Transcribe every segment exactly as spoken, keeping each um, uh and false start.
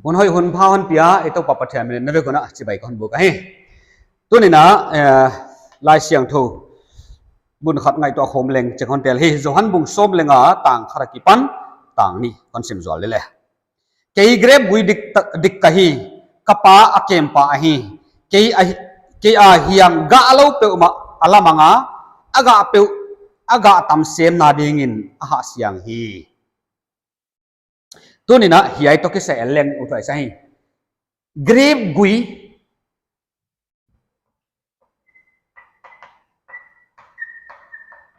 Hun hoih hun pha hon pia i Toupa Pathian min in na vek un chibai kon buk ahi. Tuni'n, eh, Laisiangthou bung khat ngaihtuah khawm leng chek hon tel hi. Johan bung sawm leh nga, tang khat akipan tang nih kon sim zual leh. Kei grep gui dik ta-, dik ka hi, ka Pa a kempa ahi. Kei a hi-, kei a hiang gahlou peuhmah a lamang a, a gah peuh, a gah tam semna dingin a hahsiang hi. Tuni'n hiai toh kisai leng uthuai sa hi. Grep gui,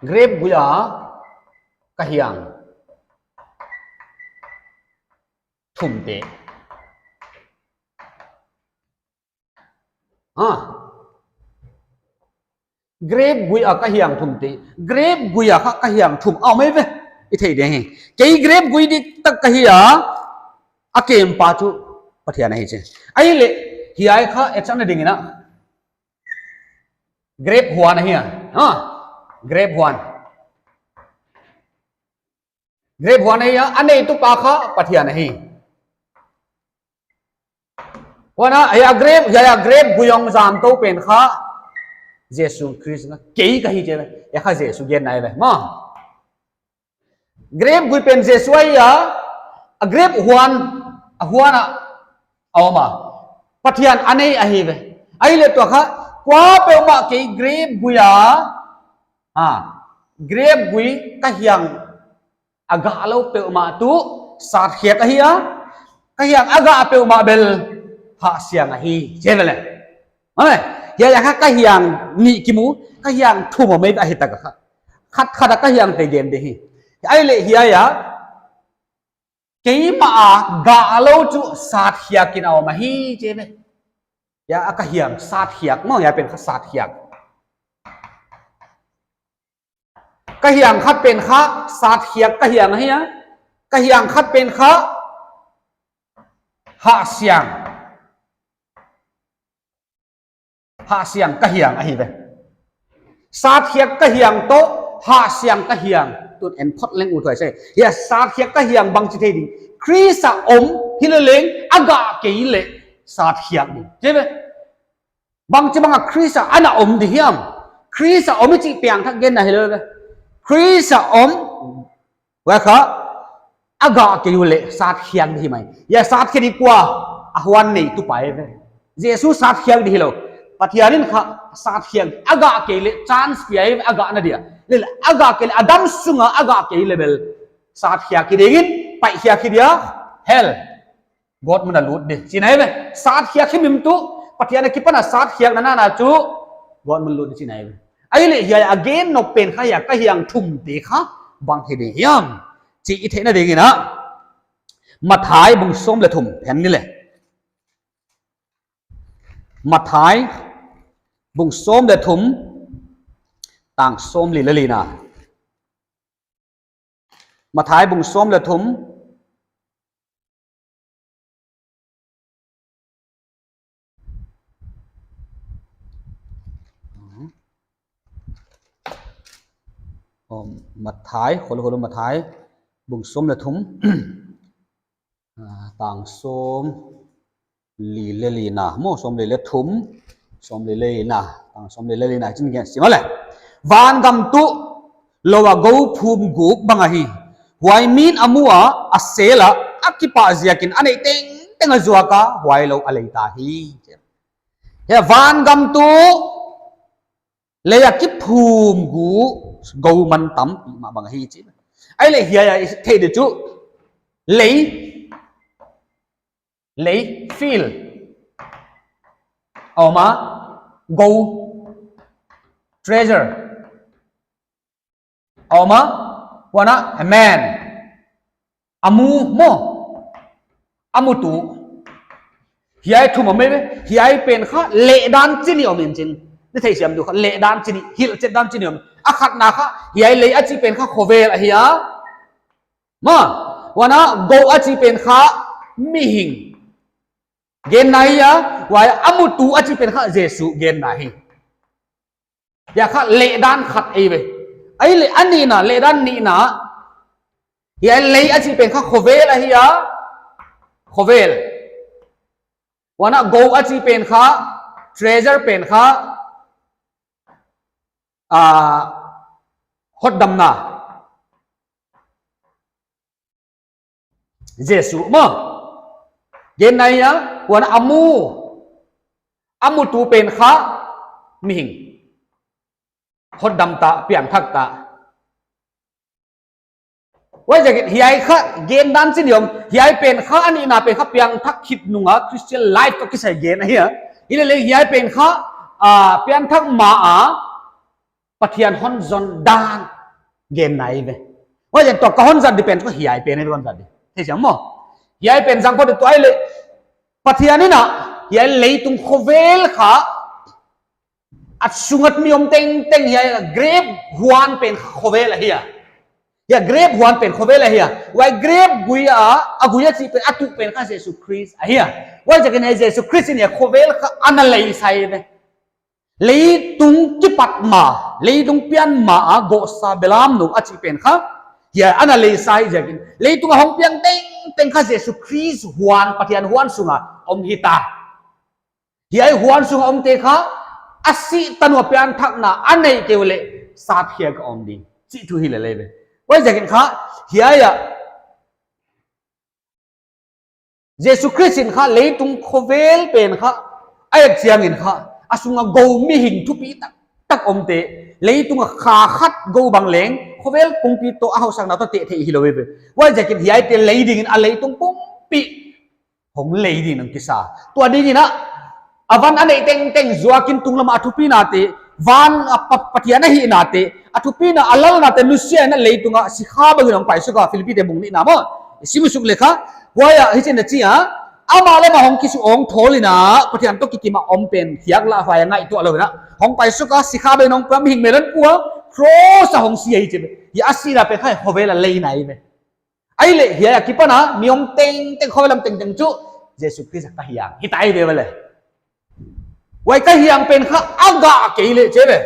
grep gui a ka hiang thumte. Ha. Grep gui a ka hiang thumte. Grep gui a kha ka hiang thum a om ei ve. I thei ding hi. Kei grep gui dik tak ka hi a, a kempa chu Pathian ahi chi. Ahihleh hiai kha et chakna dingin a, grep huan ahi a. Ha. Grep huan. Grep huan ahi a, a neitupa kha Pathian ahi. Huan a, hiai a grep, hiai a grep gui hong zam tou pen kha Jesu Khrist, kei ka hi chi ve. Hiai kha Jesu genna ahi ve. Maw. Grep gui pen Jesu ahi a, a grep huan, a huan a, a om a. Pathian a nei ahi ve. Ahihleh tua kha, kuapeuhmah kei grep gui a, ha, grep gui ka hiang a gahlou peuhmah tuh satkhiak ahi a, ka hiang a gah peuhmah bel hahsiang ahi, chi ve leh. Maw, hiai a kha ka hiang nih kimu, ka hiang thum a om ei ve ahi tak a kha. Khat khat a ka hiangte gen ding hi. Ahihleh hiai a, keimah a gahlou chu satkhiak in a om ahi, chi ve. Hiai a ka hiang satkhiak, maw, hiai pen kha satkhiak. Ka hiang khat pen kha satkhiak ka hiang ahi a. Ka hiang khat pen kha hahsiang. Hahsiang ka hiang ahi ve. Satkhiak ka hiang toh hahsiang ka hiang tuh en phot leng uthuai sa. Hiai satkhiak ka hiang bangchi thei ding. Khrist a om hi leh leng a gah kei leh satkhiak ding. Chi ve. Bangchibang a Khrist a ana om di hiam. Khrist a om i chih piangthak genna hilou ve. Khrist a om. Huai kha a gah kei uleh satkhiak di hi mai. Hiai satkhiak di kua, a huan neitupa ahi ve. Jesu satkhiak di hilou. Pathian in kha satkhiak di. A gah kei leh chance pia ahi ve a gahna dia. Leh a gah kei leh a dam sunga a gah kei leh bel satkhiak hi dingin, paihkhiak hi dia. Hell. Gawtmun a lut di chihna ahi ve. Satkhiak himhim tuh, Pathian a kipan a satkhiakna nana chu gawtmun lut di chihna ahi ve. Ahihleh hiai a gen nop pen kha hiai a ka hiang thumte kha bang hi ding hiam chih i theihna dingin a, Matthai bung sawm leh thum phen ni leh. Matthai bung sawm leh thum, tang sawmli leh lina. Matthai bung sawm leh thum. Oh, Matthai, kholo kholo Matthai bung sawm leh thum. Ah, tang sawmli leh lina, maw, sawmli leh thum, sawmli leh lina, tang sawmli leh lina, chin gen sim leh. Vangam tuh lou a gou phum guk bang ahi. Huai min a mu a, a sel a, a kipah ziakin a neih tengteng a zuak a, huai lou a lei ta hi. Hiai vangam tuh lei a kiphum guk gou mantam mah bang ahi chi. Ahihleh hiai a i theih di chu lei, lei, field. A om a, gou, treasure. A om a, huan a, a man. A mu, maw. A mutu. Hiai thum a om ei ve, hiai pen kha lehdan chi nih om in chin. Ni theisiam di uh kha lehdan chi nih, hilhchetdan chi nih om. A khatna kha, hiai lei a chih pen kha khovel ahi a. Maw, huan a gou a chih pen kha mihing genna hi a, huai a mutu a chih pen kha Jesu genna hi. Hiai kha lehdan khat ei ve. Ahihleh a nihna, lehdan nihna. Hiai lei a chih pen kha khovel ahi a. Khovel. Huan a gou a chih pen kha, treasure pen kha, ah, hotdamna. Jesu maw. Genna ahi a, huan a mu. A mutu pen kha mihing. Hotdam ta, piangthak ta. Huaiziakin hiai kha gendan chi ni om, hiai pen kha a nihna pen kha piangthak khit nunga Christian life toh kisai gen ahi a. Hilele hiai pen kha, ah, piangthak ma a Pathian hon zon dan genna ahi ve. Huaiziakin tua ka hon zat di pen kha hiai pen ahi ve, hon zat di. Thei siam maw. Hiai pen zang phot di tua ahi le. Pathian in a, hiai leitung khovel kha, a sunga mi om tengteng hiai grape huan pen khovel ahi a. Hiai grape huan pen khovel ahi a. Huai grape gui a, a gui a chih pen, a tuh pen kha Jesu Khrist ahi a. Huaiziakin hiai Jesu Khrist in hiai khovel kha ana leisa ahi ve. Leitung kipat ma, leitung pian ma a gousa belamnou a chih pen kha. Hiai ana leisa ahi ziakin. Leitung a hong piang tengteng kha Jesu Khrist huan, Pathian huan sunga om hita. Hiai huan sunga omte kha, a sih tan ua piangthakna a neih kei uleh, satkhia a om ding. Chih thu hi lele ve. Huaiziakin kha, hiai a, Jesu Khrist in kha leitung khovel pen kha, a et chiangin kha, a sunga gou mihing thupi taktak omte, leitung a kha khat gou bang leng, khovel pumpi toh a hausakna toh teh theih hilou ve. Huaiziakin hiaite lei dingin a leitung pumpi hong lei dingin hong kisa. Tua dingin a, a van a neih tengteng zuakin tunglam a thupinate, van a pa-, Pathian a hihnate, a thupina a lalnate nusia in a leitung a sikha bangin hong paisuk a, Philippite bung nihna maw. Sim suk le kha, huai a hichi'n a chi a, amah leh amah hong kisu hong thawl in a, Pathian toh kikim a om pen, hiai lah huai a ngaihtuah lou in a. Hong paisuk a, sikha bangin hong pua, mihing melhon pua, cross a hong si ahi chi ve. Hiai a sihna pen kha khovel a leina ahi ve. Ahihleh hiai akipan a, mi om tengteng khovel lam tengteng chu, Jesu Khrist a ka hiang. Hita ahi ve le. Huai ka hiang pen kha a gah kei leh chi ve.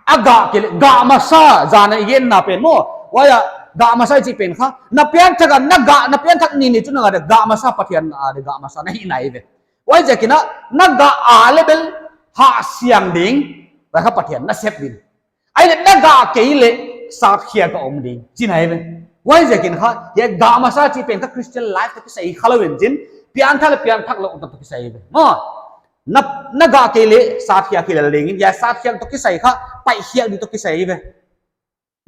A gah kei leh, gah masa, zan a i genna pen maw. Huai a, gah masa i chih pen kha. Na piangthak a, na gah, na piangthak ni ni chu na gah, gah masa Pathian a, gah masa na hihna ahi ve. Huaiziakin a, na gah a leh bel, hahsiang ding, huai kha Pathian na sep ding. Ahihleh na gah kei leh satkhia a om ding. Chihna ahi ve. Huaiziakin kha, hiai gah masa chih pen kha Christian life toh kisai kha lou in chin, piangthak leh piangthak lou toh kisai ve. Maw, na, na gah kei leh satkhia a kilel ding in, hiai satkhia toh kisai kha, paihkhiak ding toh kisai ve.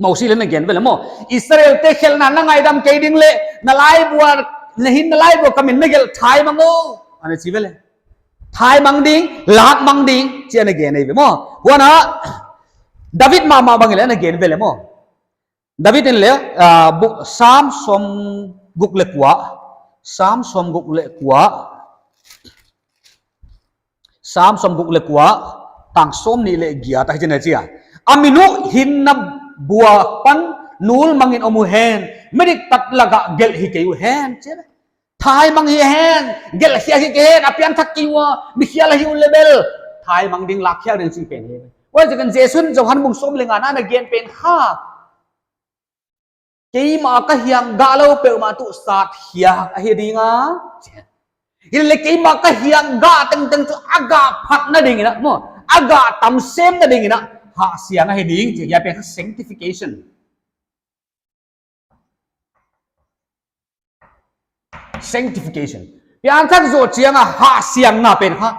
Mosi leh ana gen ve le maw. Israelte khelhna na ngaidam kei ding leh, na laibua, na hin na laibua ka min na gelh thai mang o. Ana chi ve le. Thai mang ding, lak mang ding, chi ana gen ahi ve maw. Huan a, David mahmah bang in leh ana gen ve le maw. David in leh, ah, bu-, Sam sawmguk leh kua, Sam sawmguk leh kua, Sam sawmguk leh kua, tang sawmnih leh giat ah hichi'n a chi a. A min uh hinna bua pan nul mangin om uhen, midiktat lak ah gelh hi kei uhen, chi a. Thai mang hi hen, gelh khiak hi kei hen, a piangthak kei ua, mi khial ahi uleh bel. Thai mang ding, lak khiak ding chih pen hi. Huaiziakin Jesu'n Johan bung sawm leh ngana a na gen pen kha. Keimah ka hiang gah lou peuhmah tuh satkhia ahi ding a. Hilele keimah ka hiang gah tengteng tuh a gah phatna dingin a, maw. A gah tamsemna dingin a. Hahsiang ahi ding, chi hiai pen kha sanctification. Sanctification. Piangthak zoh chiang a hahsiangna pen kha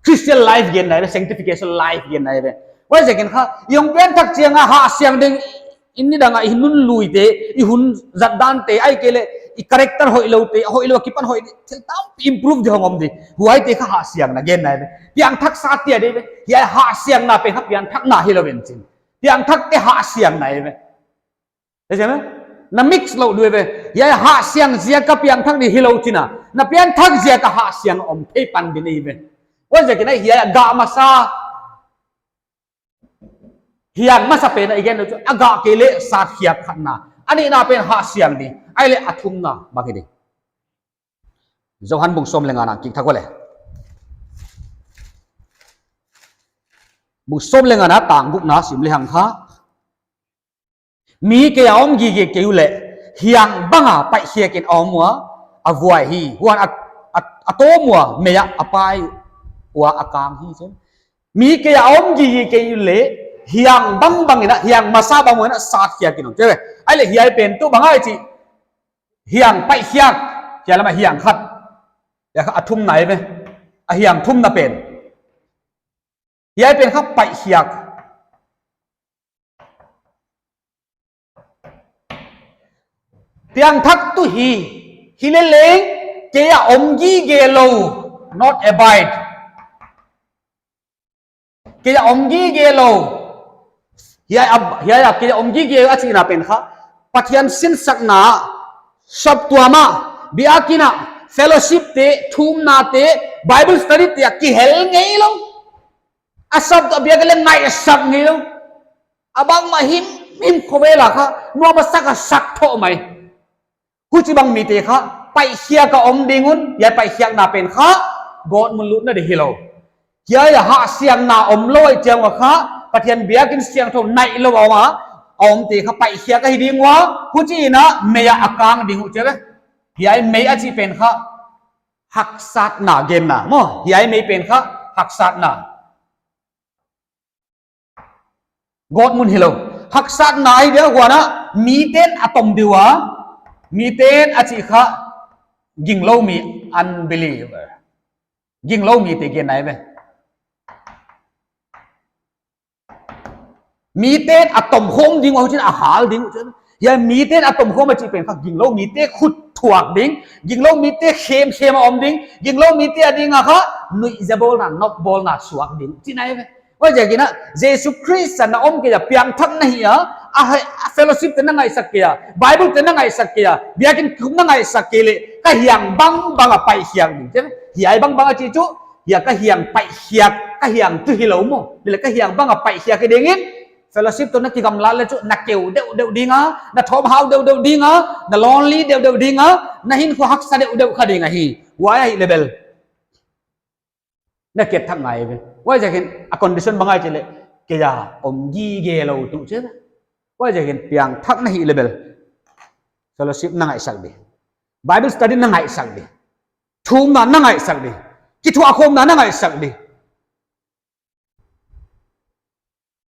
Christian life genna ahi ve, sanctification life genna ahi ve. Huaiziakin kha, i hong piangthak chiang a hahsiang ding, i nidang a i nunluite, i hun zatdante, ahihkeileh, i character hoihloute, hoihlou akipan hoih, thil tampi improve di hong om di. Huaite kha hahsiangna genna ahi ve. Piangthak sate ahi ve. Hiai hahsiangna pen kha piangthakna hilou in chin. Piangthakte hahsiangna ahi ve. Thei siam e? Na mix lou di ve. Hiai hahsiang ziak a piangthak di hilou chihna. Na piangthak ziak a hahsiang om thei pan di ahi ve. Huaiziakin a hiai gah masa. Hiang masa pen a i gen lou chu. A gah kei leh satkhia khatna. A nihna pen hahsiang di. Ahihleh a thumna bang hi di. Johan bung sawm leh ngana kik thak ua le. Bung sawm leh ngana tang gukna sim lehang kha. Mi kei a om gige kei uleh, hiang bang a paihkhiak in a om ua, a vuai hi. Huan a, A, a tawm ua, mei ah a pai ua a kang hi chu. Mi kei a om gige kei leh, hiang bangbang in a, hiang masa bangbang in a sat khiak in om. Chu ve. Ahihleh hiai pen tuh bang ahia chih. Hiang paih khiak, hiai lam ah hiang khat. Hiai kha a thumna ahi ve. A hiang thumna pen. Hiai pen kha paih khiak. Piangthak tuh hi, hileleng, kei a om gige lou, not abide. Kei a om gige lou. Hiai a, hiai a kei a om gige a chihna pen kha. Pathian sinsakna, saptuam ah, biakin ah, fellowship te, thumna te, Bible study te a kihel ngeilou. A saptuam biakin leng ngaihsak ngeilou. A bangmah himhim khovel a kha, nuam a sak a sak thoh mai. Huchibang mite kha, paih khiak a om ding un, hiai paih khiakna pen kha, gawtmun lutna di hilou. Hiai a hahsiangna omlou ahih chiang ua kha, Pathian biakin siangthou nailou a om a, a omte kha paih khiak ahi ding ua, huchiin a mei ah a kang ding uh chi ve. Hiai mei a chih pen kha, haksatna genna, maw, hiai mei pen kha, haksatna. Gawtmun hilou. Haksatna ahi dia huan a, miten a tom di ua, miten a chih kha, ginglou mi, unbeliever. Ginglou mite genna ahi ve. Miten a tom khawm ding ua, huchiin a hal ding uh chi. Hiai miten a tom khawm a chih pen kha ginglou mite khut thuak ding, ginglou mite khemkhem a om ding, ginglou mite a ding a kha nuihzia bawlna, nop bawlna suak ding chihna ahi ve. Huaiziakin a, Jesu Khrist a na om kei a, piangthak na hih a, a, a fellowship te na ngaihsak kei a, Bible te na ngaihsak kei a, biakin kum na ngaihsak kei leh, ka hiang bangbang a paih khiak ding. Hiai bangbang a chih chu, hiai ka hiang paih khiak, ka hiang tuh hilou maw. Hileh ka hiang bang a paih khiak hi dingin, fellowship toh na kigamla leh chu na keu deuhdeuh ding a, na thawmhau deuhdeuh ding a, na lonely deuhdeuh ding a, na hinkhua haksa deuhdeuh kha ding ahi. Huai ahih leh bel. Na kep thak ngai ve. Huaiziakin a condition bang ahia chih leh, kei a om gige lou tuh chi. Huaiziakin piangthak na hih leh bel. Fellowship na ngaihsak di. Bible study na ngaihsak di. Thumna na ngaihsak di. Kithuahkhawmna na ngaihsak di.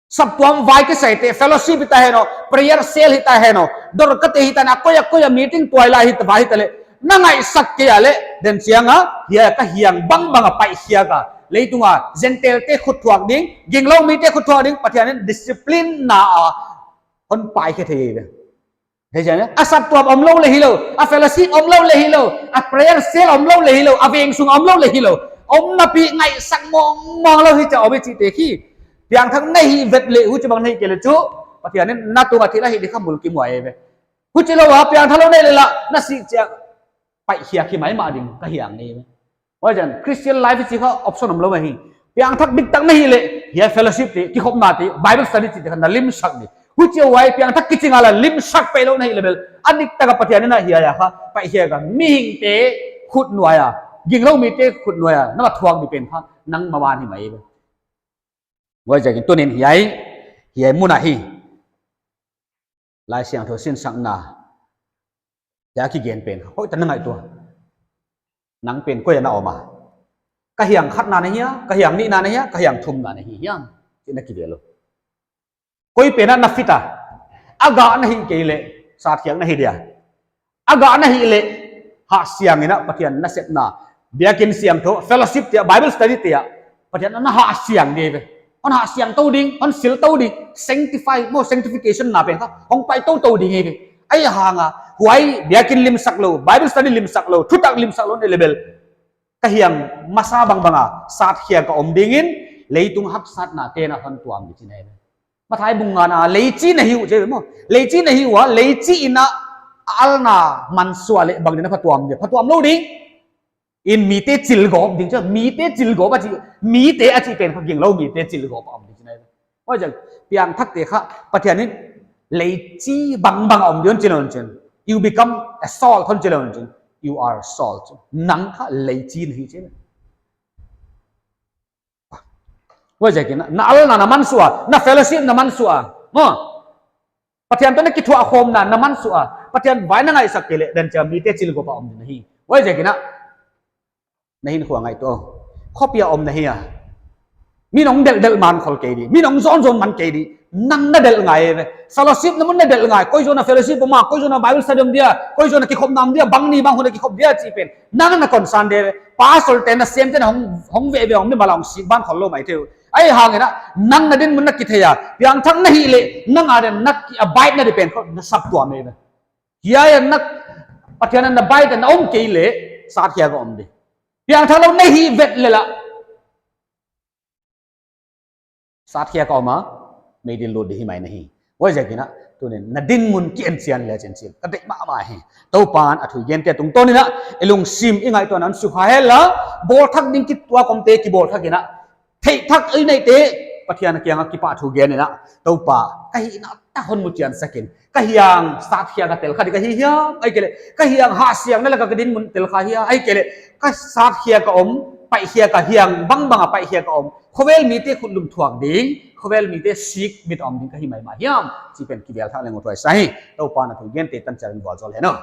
Saptuam vai kisai te, fellowship hita hen aw, prayer cell hita hen aw, Dorka te hita na, koi a koi a meeting tuailai hita vai hita leh, na ngaihsak kei a leh, den chiang a, hiai ka hiang bangbang a paih khiak a. Leitung a, Gentile te khut thuak ding, ginglou mite khut thuak ding, Pathian in discipline na a, hon paih khe thei ve. Hei chiang a, a saptuam omlou leh hilou, a fellowship omlou leh hilou, a prayer cell omlou leh hilou, a vengsung omlou leh hilou. Omna pi ngaihsak mawngmawng lou hi chia om i chihte khi. Piangthak na hih vet leh huchibang na hih kei leh chu, Pathian in na tung a thil a hih di kha mulkimhuai ahi ve. Huchilou a piangthak lou na hih leh lah, na sih chiang paih khiak hi maimah ding, ka hiang ahi ve. Huaiziakin Christian life chih kha option omlou ahi. Piangthak diktak na hih leh, hiai fellowship te, kikhopna te, Bible study chihte kha na limsak di. Huchi a huai piangthak kichi ngal a limsak pehlou na hih leh bel, a diktak a Pathian in a hiai a kha, paih khiak a, mihingte khut nuai a, ginglou mite khut nuai a, na va thuak di pen kha, nangmah van hi mai ve. Huaiziakin tuni'n hiai, hiai mun ahi. Laisiangthou sinsakna. Hiai kigen pen. Hoihtak na ngaihtuah. Nang pen koi a na om a. Ka hiang khatna na hia, ka hiang nihna na hia, ka hiang thumna na hi hiam. Chih na kivel lou. Koi pen a na fit a. A gah na hih kei leh, sat khiak na hi dia. A gah na hih leh, hahsiang in a Pathian nasepna. Biakin siangthou, fellowship te a, Bible study te a. Pathian na hahsiang di ve. Hon hahsiang tou ding, hon sil tou ding, sanctify, maw sanctification na pen kha, hong pai toutou ding hi ve. Ahihhang a, huai, biakin limsak lou, Bible study limsak lou, thutak limsak lou na hih leh bel. Ka hiang masa bangbang a, sat khiak a om dingin, leitung haksatna te na hon tuam di chihna ahi ve. Matthai bung ngana, leichi na hi uh chi ve maw. Leichi na hi ua, leichi in a, a alna mansuah leh bang ding na phatuam di, phatuam lou ding. In mite chilgawp ding chu, mite chilgawp a chih, mite a chih pen kha ginglou mite chilgawp a om ding chihna ahi. Huaiziak, piangthakte kha, Pathian in leichi bangbang a om ding hon chi lou chin. You become a salt hon chi lou chin. You are salt. Nang kha leichi na hi chi. Huaiziakin, na alna na mansuah, na fellowship na mansuah. Maw. Pathian toh na kithuahkhawmna na mansuah a, Pathian vai na ngaihsak kei leh, den chiang mite chilgawp a om ding na hi. Huaiziakin a, Na hinkhua ngaihtuah. Khopi a om na hia? Mi'n hong delhdelh man khol kei di. Mi'n hong zawnzawn man kei di. Nang na delh ngai ve. Fellowship na mun na delh ngai. Koi zaw na fellowship om a, koi zaw na Bible study om dia, koi zaw na kikhopna om dia, bang ni bang hun na kikhop dia chih pen nang na concern di ve. Pastor te'n, na sem te'n hong, hong veve hong mi mala hong sik ban khol lou mai thei uh. Ahihhangin a, nang na dinmun na kithei a, piangthak na hih leh, nang a di'n na ki abide na di pen khol na saptuam ve. Hiai a na, Pathian a na abide na om kei leh, satkhia ka om di. Piangthak lou na hih vet leh lah, satkhia ka om a, meidil lut di hi mai na hi. Huaiziakin a, tuni'n na dinmun ki en chian le chin chil ka deih mahmah hi. Toupa'n a thu i gente tungtawnin a, i lungsim i ngaihtuahna hon sukha hen la, bawlthak ding kituak omte kibawlthak in a, theihthak i neihte Pathian kiang a kipahthu gen in a, Toupa, ka hihna tak hon mu chian sak in. Ka hiang satkhia ka tel kha di ka hi hiam, ahihkeileh ka hiang hahsiangna lak a ka dinmun tel kha hia, ahihkeileh ka satkhia ka om, paihkhia ka hiang, bangbang a paihkhia ka om, khovel mite khutlum thuak ding, khovel mite sik mit om ding ka hi maimah hiam chih pen kivel thak leng uh thupi sa hi. Toupa'n a thu i gente tan chiangin vualzawl hen aw.